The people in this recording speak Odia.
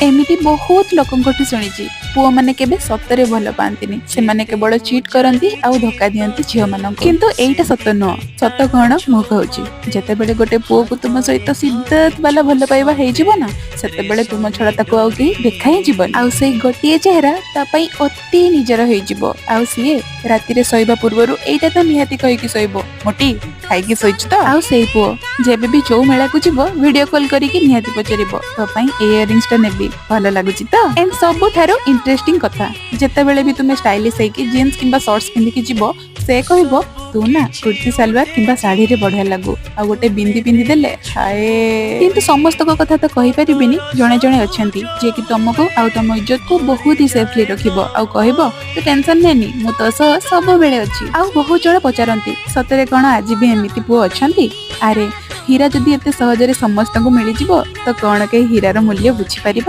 ଏମିତି ବହୁତ ଲୋକଙ୍କଠୁ ଶୁଣିଛି, ପୁଅମାନେ କେବେ ସତରେ ଭଲ ପାଆନ୍ତିନି, ସେମାନେ କେବଳ ଚିଟ୍ କରନ୍ତି ଆଉ ଧୋକା ଦିଅନ୍ତି ଝିଅମାନଙ୍କୁ। କିନ୍ତୁ ଏଇଟା ସତ ନୁହଁ। ସତ କଣ ମୁଁ କହୁଛି। ଯେତେବେଳେ ଗୋଟେ ପୁଅକୁ ତୁମ ସହିତ ସିଦ୍ଦତ ବାଲା ଭଲ ପାଇବା ହେଇଯିବ ନା, ସେତେବେଳେ ତୁମ ଛଡା ତାକୁ ଆଉ କେହି ଦେଖା ହିଁ ଯିବନି। ଆଉ ସେଇ ଗୋଟିଏ ଚେହେରା ତା ପାଇଁ ଅତି ନିଜର ହେଇଯିବ। ଆଉ ସିଏ ରାତିରେ ଶୋଇବା ପୂର୍ବରୁ ଏଇଟା ତ ନିହାତି କହିକି ଶୋଇବ, "ମୋଟି, ଖାଇକି ଶୋଇଛୁ ତ?" ଆଉ ସେଇ ପୁଅ ଯେବେ ବି ଯୋଉ ମେଳାକୁ ଯିବ, ଭିଡିଓ କଲ୍ କରିକି ନିହାତି ପଚାରିବ, "ତୋ ପାଇଁ ଏ ଇୟରିଙ୍ଗସ୍ ଟା ନେବି, ଭଲ ଲାଗୁଛି ତ?" ଏଣ୍ଡ ସବୁଠାରୁ ଇଣ୍ଟରେଷ୍ଟିଂ କଥା, ଯେତେବେଳେ ବି ତୁମେ ଷ୍ଟାଇଲିଶ ହେଇକି ଜିନ୍ସ କିମ୍ବା ସର୍ଟସ ପିନ୍ଧିକି ଯିବ, ସେ କହିବ, "ତୁ ନା କୁର୍ତ୍ତି ସାଲୱାର କିମ୍ବା ଶାଢୀରେ ବଢିଆ ଲାଗୁ।" ଆଉ ଗୋଟେ ବିନ୍ଦି ପିନ୍ଧି ଦେଲେ, ହାଏ! କିନ୍ତୁ ସମସ୍ତଙ୍କ କଥା ତ କହିପାରିବିନି। ଜଣେ ଜଣେ ଅଛନ୍ତି, ଯିଏକି ତମକୁ ଆଉ ତମ ଇଜ୍ଜତକୁ ବହୁତ ହି ସେଫଲି ରଖିବ ଆଉ କହିବ, "ତୁ ଟେନସନ ନେନି, ମୁଁ ତୋ ସହ ସବୁବେଳେ ଅଛି।" ଆଉ ବହୁତ ଜଣ ପଚାରନ୍ତି, ସତରେ କଣ ଆଜି ବି ଏମିତି ପୁଅ ଅଛନ୍ତି? ଆରେ, ହୀରା ଯଦି ଏତେ ସହଜରେ ସମସ୍ତଙ୍କୁ ମିଳିଯିବ, ତ କଣ କେହି ହୀରାର ମୂଲ୍ୟ ବୁଝିପାରିବ?